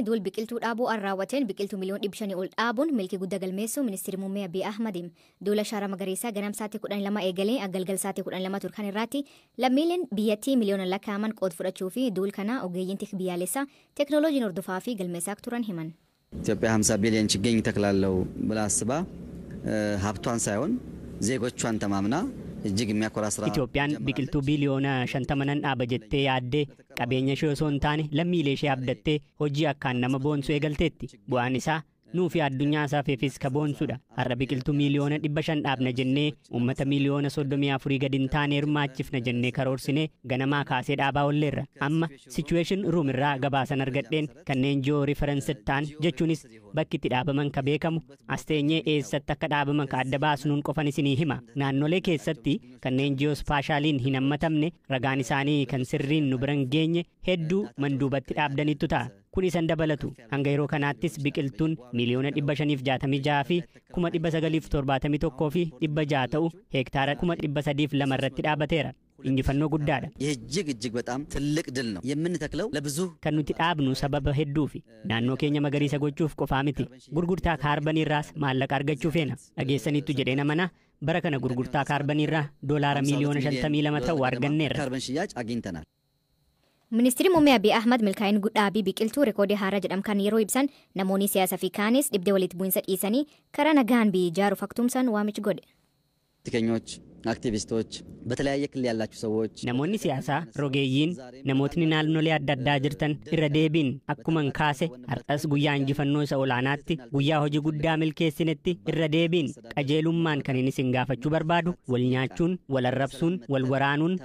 Duul biqiltuu dhaabuu an raawwateen biqiltuu miliyoona 500 ol dhaabuun milkii guddaa galmeessuu Ministeerri Muummee Abiy Ahmad. Duula ashaaraa magariisaa ganam sa'aatii 12 eegalee galgal sa'aatii 12 ture kan irratti lammiileen biyyattii miliyoona lakkaa'aman qooda fudhachuu fi duul kana ogeeyyiin biyyaalessaa teeknooloojiin hordofaa fi galmeessaa turan himan. ኢትዮጵያ 50 ቢሊዮን ችግኝ ተክላለው ብላ አስባ ሀብቷን ሳይሆን ዜጎቿን ተማምና እጅግ የሚያኮራ ስራ። Itoophiyaan biqiltuu biiliyoona 50 nan dhaaba jettee yaaddee, qabeenya ishee osoo hin taane lammiilee ishee abdattee hojii akkaan nama boonsu eegalteetti. Bu'aan isaa nuu fi addunyaa isaafis ka boonsudha. Har'a biqiltuu miiliyoona 500 dhaabna jennee, uummata miiliyoona 34 gadi hin taane hirmaachifna jennee karoorsinee ganamaa kaasee dhaabaa olleerra. Amma situation room irraa gabaasan argadheen, kanneen geo referenced ta'an, jechuunis bakki itti dhaabaman ka beekamu, as teenyee eessatti akka dhaabaman ka adda baasnuun qofan isinii hima. Naannolee keessatti kanneen geospatialiin hin hammatamne, ragaan isaanii kan sirriin nu biran geenye hedduu manduubatti dhaabdanittu ta'a. Kun isan dabalatu. Hanga yeroo kanaattis biqiltuun 566,971,600 ta'u heektaara 302,000 irratti dhaabateera. Injifannoo guddaadha. ይህ እጅግ እጅግ በጣም ትልቅ ድል ነው። የምንተክለው ለብዙ Kan nuti dhaabnu sababa hedduufi. Naannoo keenya magariisa gochuuf qofaa miti. Gurgurtaa kaarbaniirraas maallaqa argachuu feena. Dhageessaniittu jedhee namana, bara kana gurgurtaa kaarbaniirraa doolaara miiliyoona 52 ta'u arganneerra. ካርበን ሽያጭ አግኝተናል። Ministeerri Muummee Abiy Ahmad milkaa'in dhaabbii biqiltuu reekoodii haaraa jedhamu kan yeroo ibsan, namoonni siyaasaa fi kaanis dhibdee walitti bu'insa dhiisanii karaa nagaan biyya ijaaruuf aktumsaan waamicha godhe. ፖለቲከኞች፣ አክቲቪስቶች፣ በተለያየ ክልል ያላችሁ ሰዎች፣ Namoonni siyaasaa, rogeeyyiin, namootni naannolee adda addaa jirtan, irra deebiin akkuman kaase, har'as guyyaa injifannoo isa olaanaatti, guyyaa hojii guddaa milkeessinetti, irra deebiin qajeelummaan kan inni isin gaafachuu barbaadu, wal nyaachuun, wal arrabsuun, wal waraanuun,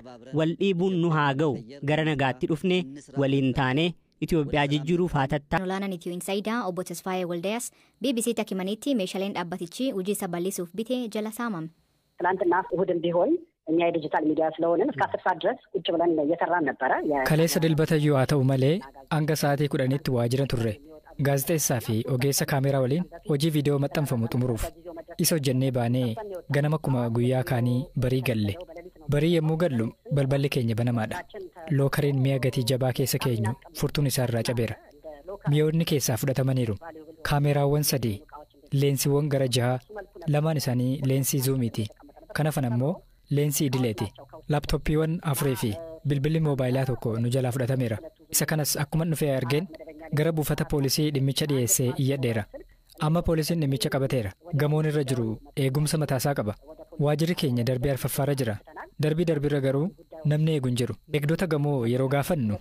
wal dhiibuun nu haa ga'u. Gara nagaatti dhufnee waliin taanee Itoophiyaa jijjiiruuf haa tattaa. Olaanaan Itiyoo Insaayidaa obbo Tasfaayee Waldayaas BBC takimanitti meeshaaleen dhaabbatichi hojii isa bal'isuuf bite jala saamame. ትናንትና እሁድም ቢሆን እኛ የዲጂታል ሚዲያ ስለሆንን እስከ 10 ሰዓት ድረስ ቁጭ ብለን እየሰራን ነበረ። Kaleessa dilbatayyuu haa ta'u malee hanga sa'aatii 10tti waajjira turre. Gaazexeessaa fi ogeessa kaameraa waliin hojii viidiyoo maxxanfamu xumuruuf isa hojjennee baanee ganama akkuma guyyaa kaanii barii galle. Barii yommuu gallu balballi keenya banamaadha. Lookariin mi'a gatii jabaa keessa keenyu furtuun isaa irraa cabeera. Mi'oonni keessaa fudhatamaniiru. Kaameraawwan sadii, leensiiwwan gara jaha, lamaan isaanii leensii zuumiiti. Kan hafan ammoo leensii idileeti. Laaptooppiiwwan afurii fi bilbilli moobaayilaa tokko nu jalaa fudhatameera. Isa kanas akkuma dhufee argeen gara buufata poolisii dhimmicha dhiyeessee iyyadheera. Amma poolisiin dhimmicha qabateera. Gamoon irra jiru eegumsa mataasaa qaba. Waajjirri keenya darbii arfaffaarra jira. Darbii darbiirra garuu namni eegu hin jiru. Eegdota gamoo yeroo gaafannu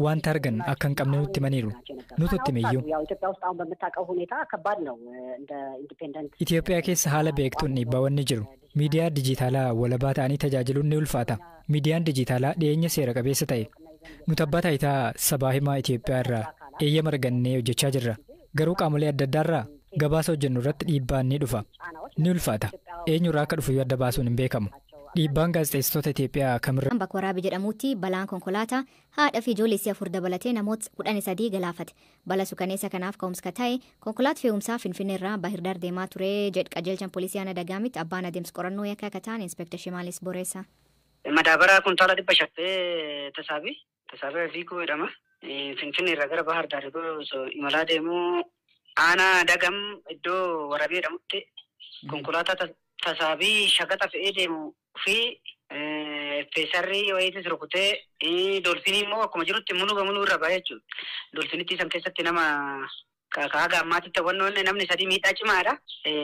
wanta argan akka hin qabne nutti himaniiru. Nutu itti himeyyuu. ያው ኢትዮጵያ ውስጥ አሁን በምታውቀው ሁኔታ ከባድ ነው እንደ independent Itoophiyaa keessa haala beektuun dhiibbaawwan ni jiru. Miidiyaa dijitaalaa walabaa ta'anii tajaajiluun ni ulfaata. Miidiyaan dijitaalaa dhiyeenya seera qabeessa ta'e. Nuti abbaa taayitaa sabaa himaa Itoophiyaa irraa eeyyama argannee hojjechaa jirra. Garuu qaamolee adda addaarraa gabaasa hojjennu irratti dhiibbaan ni dhufa. Ni ulfaata. Eenyurraa akka dhufu adda baasuun hin beekamu. Dhiibbaan gaazexeessitoota Itoophiyaa kamirra Bakka Waraabii jedhamutti balaan konkolaataa haadha fi ijoollee isii afur dabalatee namoota 13 galaafate. Balaa suukaneessa kanaaf ka'umsa ta'e konkolaataa fe'umsaa Finfinnee irraa Bahirdaar deemaa ture jedhu qajeelchan poolisii aanaa Dagaamitti abbaan adeemsa qorannoo yakkaa akka ta'an Inspektar Shimalis Boreessaa. Madaabaraa kuntaala 500 fe'ee tasaabii Viikoo jedhama. Finfinnee irraa gara Bahar Daar osoo imalaa deemu aanaa Dagam iddoo Waraabii jedhamutti konkolaataa tasaabii shaqaxa fe'ee deemu fi feesarrii wayiitis rukutee, doolfinii immoo akkuma jirutti muluu muluu irra ba'ee jechuudha. Doolfinitti san keessatti nama haga ammaatitti wannoon namni sadii miidhaa cimaadha.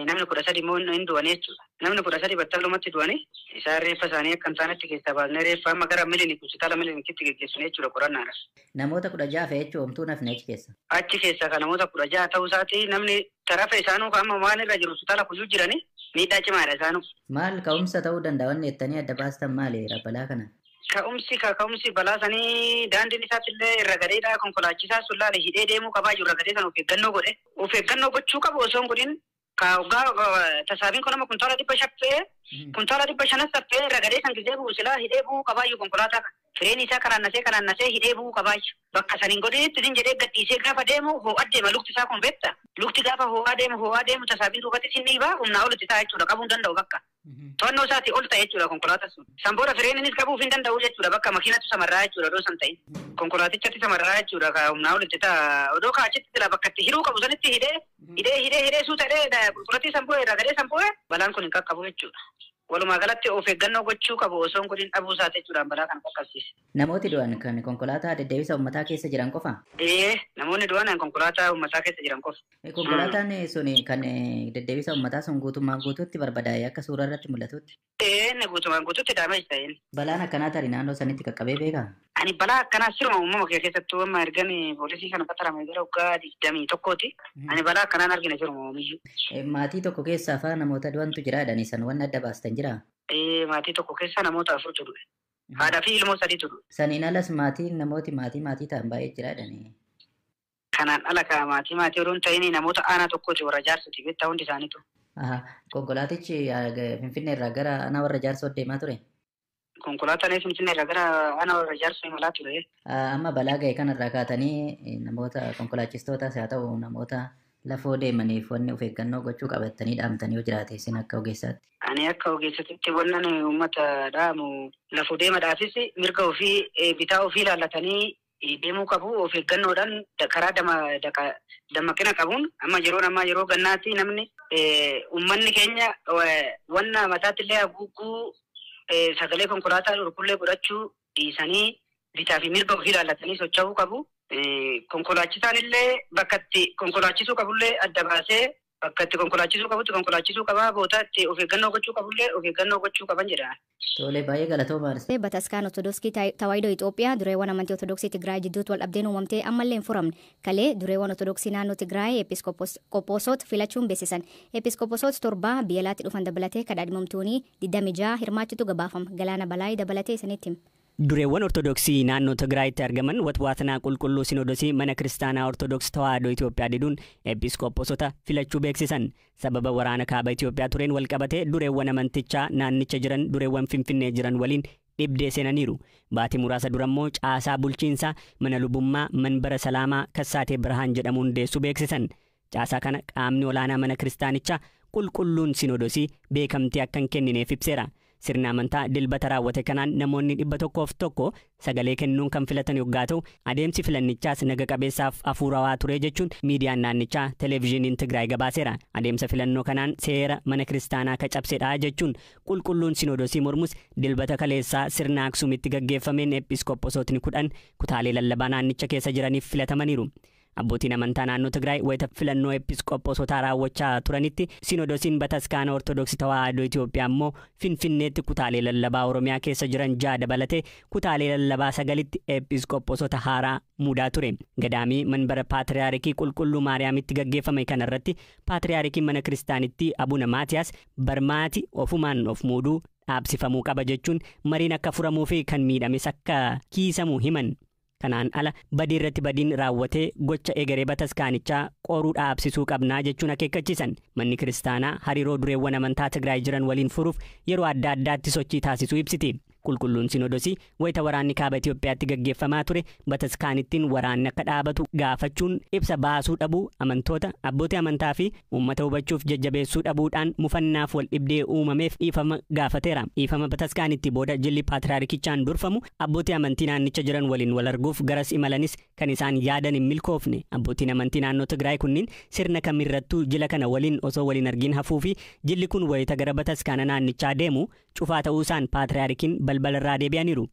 Namni 13 immoo hin du'anii jechuudha. Namni 13 battalumatti du'anii, isaan reeffa isaanii akka hin taanetti keessaa baasnee reeffa amma gara Milinik, hospitaala Milinikitti geggeessine jechuudha qorannaadha. Namoota 16 fe'ee jechuun homtuu nafne achi keessa. Achi keessa kan namoota 16 ta'uu isaati, namni tarafa isaanuu amma waan irra jiru hospitaala kuyyuu jiranii, miidhaa cimaadha isaanuu. Maal ka'umsa ta'uu danda'a wanni jettanii adda baastan maali balaa kana? Ka'umsi balaa sanii daandiin isaatti illee irra gadeedha, konkolaachisaa sun laale hidhee deemuu qabaa jiru, irra gadee sana of eeggannoo godhe. Of eeggannoo gochuu qabu osoo hin godhin hoggaa tasaabiin kun nama kuntaala 500 fe'ee, kuntaala 500 fe'ee irra gadee san gisee bu'u silaa hidhee bu'uu qabaa jiru konkolaataa kana. Fireen isaa karaannasee hidhee bu'uu qabaachu. Bakka saniin godhinitti sin jedhee gadhiisee gaafa deemu ho'aa deema lukti isaa kun beekta. Lukti gaafa ho'aa deemu tasaabiin duubatti sin dhiibaa humnaa olitti ta'a jechuudha qabuu hin danda'u bakka. To'annoo isaatii ol ta'e jechuudha konkolaataan sun. San booda fireeninis qabuuf hin danda'u jechuudha bakka makiinatu samarraa jechuudha odoo san ta'in. Konkolaatichatti samarraa jechuudha humnaa olitti ta'a. Odoo kaachitti jira bakka itti hiruu qabu sanitti hidhee suuta hidhee qulqullattii san bu'ee irraa gadee san bu'ee balaan kun hin qaqqabu jechuudha. Walumaa galatti of eeggannoo gochuu qabu osoo hin godhin dhabuu isaati jechuudhaan balaa kana qaqqabsiise. Namooti du'an kan konkolaataa deddeebisa uummataa keessa jiran qofa? Namoonni du'an kan konkolaataa uummataa keessa jiran qofa. Konkolaataan sun kan deddeebisa uummataa sun guutummaan guutuutti barbadaa'e akka suuraa irratti mul'atutti? Inni guutummaan guutuutti daameej ta'een. Balaan akkanaa tarii naannoo sanitti qaqqabee beekaa? Ani balaa akkanaa siruma uumama kee keessattuu amma ergan poolisii kana qaxarame gara waggaa 21ti. Ani balaa akkanaan argine siruma oomiyyuu. Maatii tokko keessaa faa namoota du'antu jira jedhanii san wanni adda baastan jiraa? Maatii tokko keessa namoota 4tu du'e. Haadhaa fi ilmoo 3tu du'e. Saniin alas maatiin namooti maatii ta'an baay'ee jira jedhanii. Kanaan ala ka maatii odoo hin ta'in namoota aanaa tokkooti warra jaarsooti beektaa hundi isaaniitu. Konkolaatichi Finfinnee irraa gara aanaa warra jaarsoo deemaa ture? Konkolaataan Finfinnee irraa gara aanaa warra jaarsoo imalaa ture. Amma balaa ga'e kanarraa kaatanii namoota konkolaachistootas haa ta'u namoota lafoo deemaniif wanni of eeggannoo gochuu qabatanii dhaamtanii yoo jiraate isin akka ogeessaatti. Ani akka ogeessatti wannan uummata dhaamu lafoo deemadhaafis mirga ofii bitaa ofii ilaallatanii deemuu qabu of eeggannoodhaan karaa dammaqina qabuun amma yeroon ammaa yeroo gannaatti namni uummanni keenya wanna mataatti illee haguugguu sagalee konkolaataa dhorkullee godhachuu dhiisanii bitaa fi mirga ofii ilaallatanii socho'uu qabu. Konkolaachisaan illee bakka itti konkolaachisuu qabullee adda baasee bakka itti konkolaachisuu qabutti konkolaachisuu qabaa boota itti of eeggannoo gochuu qabullee of eeggannoo gochuu qaban jedha. Tolee baay'ee galatoomaa. Bataskaan Ortodoksii Tawaahidoo Itoophiyaa dureewwan amantii Ortodoksii Tigraay jidduutti wal dhabdeen uumamtee ammallee hin furamne. Kalee dureewwan Ortodoksii naannoo Tigraay Episkooposoota filachuun beeksisan. Episkooposoota 7 biyya alaatti dhufan dabalatee kadhaadhimamtoonni 26 hirmaachuutu gabaafama. Galaana Balaayii dabalatee isinitti hima. Dureewwan Ortodoksii naannoo Tigraayitti argaman watwaatanaa qulqulluu Sinoodosii mana kiristaanaa Ortodoksii Tawaahidoo Itoophiyaa diduun episkooposota filachuu beeksisan. Sababa waraana kaaba Itoophiyaa tureen walqabatee dureewwan amantichaa naannicha jiran dureewwan Finfinnee jiran waliin dhibdee seenaniiru. Baatii muraasa dura immoo caasaa bulchiinsaa mana lubummaa Manbara Salaamaa Kassaatee Birhaan jedhamu hundeessuu beeksisan. Caasaa kana qaamni olaanaa mana kiristaanichaa qulqulluun Sinoodosii beekamtii akka hin kennineef ibseera. Sirna amantaa dilbata raawwate kanaan namoonni 101 sagalee kennuun kan filatan yoggaa ta'u adeemsi filannichaas naga qabeessaaf hafuurawaa ture jechuun miidiyaan naannichaa televezyiiniin Tigraay gabaaseera. Adeemsa filannoo kanaan seera mana kiristaanaa kacabsedha jechuun qulqulluun Sinoodosii mormus dilbata kaleessaa sirna Aksuumitti gaggeeffameen episkooposootni 10 kutaalee lallabaa naannicha keessa jiraniif filatamaniiru. Abbootiin amantaa naannoo Tigraay wayita filannoo episkooposotaa raawwachaa turanitti Sinoodosiin Bataskaana Ortodoksii Tawaahidoo Itoophiyaa immoo Finfinneetti kutaalee lallabaa Oromiyaa keessa jiran 6 dabalatee kutaalee lallabaa 9tti episkooposota haaraa muudaa ture. Gadaamii Manbara Paatriyaarikii Qulqulluu Maariyaamitti gaggeeffame kanarratti Paatriyaarikiin mana kiristaanittii Abuna Maatiyaas barmaati ofumaan of muuduu dhaabsifamuu qaba jechuun mariin akka furamuu fi kan miidhames akka kiisamu himan. Kanaan ala badii irratti badiin raawwatee gocha egeree bataskaanichaa qoruu dhaabsisuu qabnaa jechuun akeekkachiisan. Manni kiristaanaa hariiroo dureewwan amantaa Tigraay jiran waliin furuuf yeroo adda addaatti sochii taasisuu ibsiti. Qulqulluun Sinoodosii wayita waraanni kaaba Itoophiyaatti gaggeeffamaa ture bataskaanittiin waraanni akka dhaabatu gaafachuun ibsa baasuu dhabuu amantoota abbootii amantaa fi uummata hubachuuf jajjabeessuu dhabuudhaan mufannaaf wal dhibdee uumameef dhiifama gaafateera. Dhiifama bataskaanitti booda jilli paatriyaarikichaan durfamu abbootii amantii naannicha jiran waliin wal arguuf garas imalanis kan isaan yaadan hin milkoofne. Abbootiin amantii naannoo Tigraay kunniin sirna kamirrattuu jila kana waliin osoo waliin argin hafuu fi jilli kun wayita gara bataskaana naannichaa deemu cufaa ta'uu isaan paatriyaarikiin balbalarraa deebi'aniiru.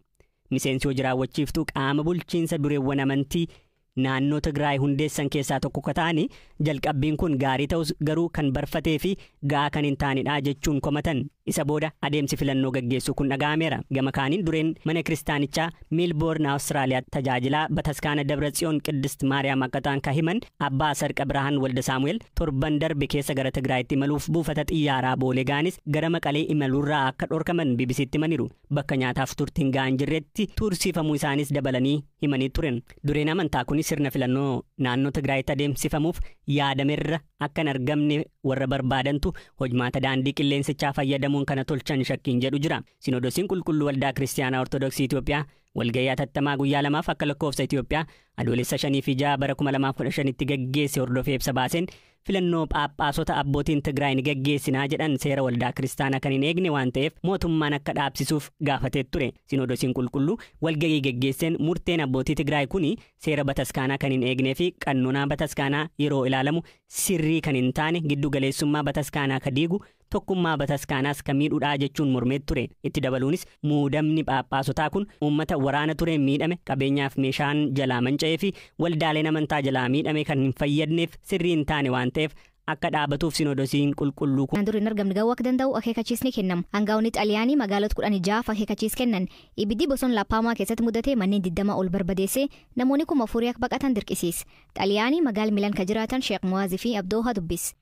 Miseensi hojii raawwachiiftuu qaama bulchiinsa dureewwan amantii naannoo Tigraay hundeessan keessaa tokko ka ta'anii jalqabbiin kun gaarii ta'us garuu kan barfatee fi ga'aa kan hin taanedha jechuun komatan. Isa booda adeemsi filannoo gaggeessuu kun dhaga'ameera. Gama kaaniin dureen mana kiristaanichaa Meelboorn Awustiraaliyaa tajaajilaa bataskaana Dabra Tsiyoon Qiddist Maariyaam akka ta'an kan himan Abbaa Sarqa Birhaan Walda Saamu'eel torban darbe keessa gara Tigraayitti imaluuf buufata xiyyaaraa Boolee ga'anis gara Maqalee imaluurraa akka dhorkaman BBCtti himaniiru. Bakka nyaataaf turtiin ga'an jirretti tursiifamuu isaanis dabalanii himanii turan. Dureen amantaa kunis sirna filannoo naannoo Tigraayitti adeemsifamuuf yaadamerra akka hin argamne warra barbaadantu hojmaata daandii qilleensichaa fayyadamuun kana tolchan shakkiin jedhu jira. Sinoodosiin Qulqulluu Waldaa Kiristaanaa Ortodoksii Itoophiyaa Walgayii hatattamaa guyyaa lamaaf akka lakkoofsa Itoophiyaa Adoolessa 5 fi 6 bara 2015tti gaggeesse hordofee ibsa baaseen filannoo Phaaphaasota abbootiin Tigraay ni gaggeessinaa jedhan seera waldaa kiristaanaa kan hin eegne waan ta'eef mootummaan akka dhaabsisuuf gaafatee ture. Sinoodosiin qulqulluu walgayii gaggeesseen murteen abbootii Tigraay kuni seera bataskaanaa kan hin eegnee fi qannonaa bataskaanaa yeroo ilaalamu sirrii kan hin taane giddu galeessummaa bataskaanaa ka diigu tokkummaa bataskaanaas ka miidhuudhaa jechuun mormee ture. Itti dabaluunis muudamni Phaaphaasotaa kun uummata waraana tureen miidhame, qabeenyaaf meeshaan jalaa manca'ee fi waldaaleen amantaa jalaa miidhame kan hin fayyadneef sirrii hin taane waan ta'eef akka dhaabatuuf sinoodosiin qulqulluu kun. Dur hin argamne ga'uu akka danda'u akeekkachiisni kennama. Aangaa'onni Xaaliyaanii magaalota 16 akeekkachiis kennan. Ibiddi bosona Laapaamaa keessatti mudate manneen 20 ol barbadeessee namoonni 4000 akka baqatan dirqisiise. Xaaliyaanii magaala Milaan kan jiraatan Sheekh Muwaazii fi Abdooha dubbise.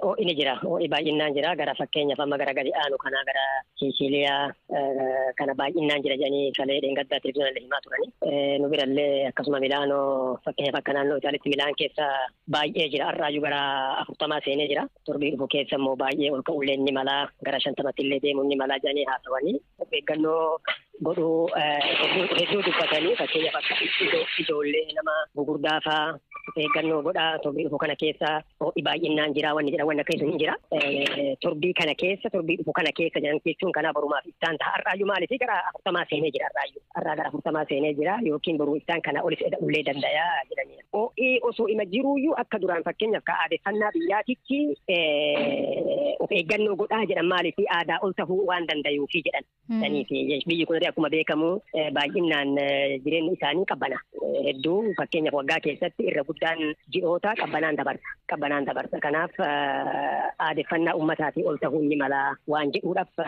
Ho'i ni jira. Ho'i baay'inaan jira. Gara fakkeenyaaf amma gara gadi aanu kanaa gara Siisiliyaa kana baay'inaan jira jedhanii kalee dheengaddaa televiziyoonallee himaa turani. Nu birallee akkasuma Milaanoo fakkeenyaaf akka naannoo Itaaliitti Milaan keessa baay'ee jira. Har'aayyuu gara 40 seenee jira. Torbii dhufu keessa immoo baay'ee ol ka'ullee ni mala. Gara 50tti illee deemuun ni mala jedhanii haasawanii. Of eeggannoo godhuu hedduu dubbatanii fakkeenyaaf akka ijoollee nama gugurdaa fa'aa of eeggannoo godhaa torbii dhufu kana keessa ho'i baay'inaan jira wanni jedhan wanni akkasii hin jira. Torbii kana keessa torbii dhufu kana keessa jedhan jechuun kanaa borumaaf iftaan ta'a. Har'aayyuu maaliif gara 40 seenee jira har'aayyuu. Har'aa gara 40 seenee jira yookiin boruu iftaan kana olis ullee danda'a jedhanii. Ho'i osoo ima jiruuyyuu akka duraan fakkeenyaaf ka aadeffannaa biyyaatitti of eeggannoo godhaa jedhan maaliif aadaa ol ta'uu waan danda'uufi jedhan. Saniif biyyi kun akkuma beekamu baay'inaan jireenyi isaanii qabbana. Hedduu fakkeenyaaf waggaa keessatti irra guddaan ji'oota qabbanaan dabarsa. Qabbanaan dabarsa. Kanaaf aadeffannaa uummataatii ol ta'uun ni mala waan jedhuudhaaf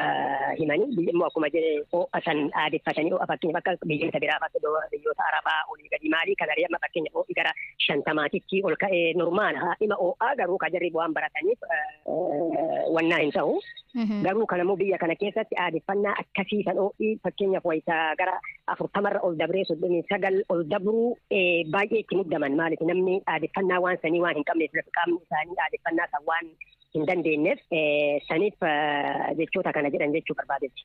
himanii biyyi immoo akkuma jedhe ho'a san aadeffatanii ho'a fakkeenyaaf akka biyyoota biraa biyyoota Arabaa olii gadi maalii kana amma fakkeenyaaf ho'i gara 50tti ol ka'ee normaala. Dhima ho'aa garuu ka jarri waan barataniif wannaa hin ta'u. Garuu kanammoo biyya kana keessatti aadeffannaa akkasii san ho'i fakkeenyaaf wayitaa gara 40 ol dabree 39 ol dabruu baay'ee itti muddaman maaliif namni aadeffannaa waan sanii waan hin qabneef qaamni isaanii aadeffannaa san waan hin dandeenyeef saniif jechoota kana jedhan jechuu barbaadetti.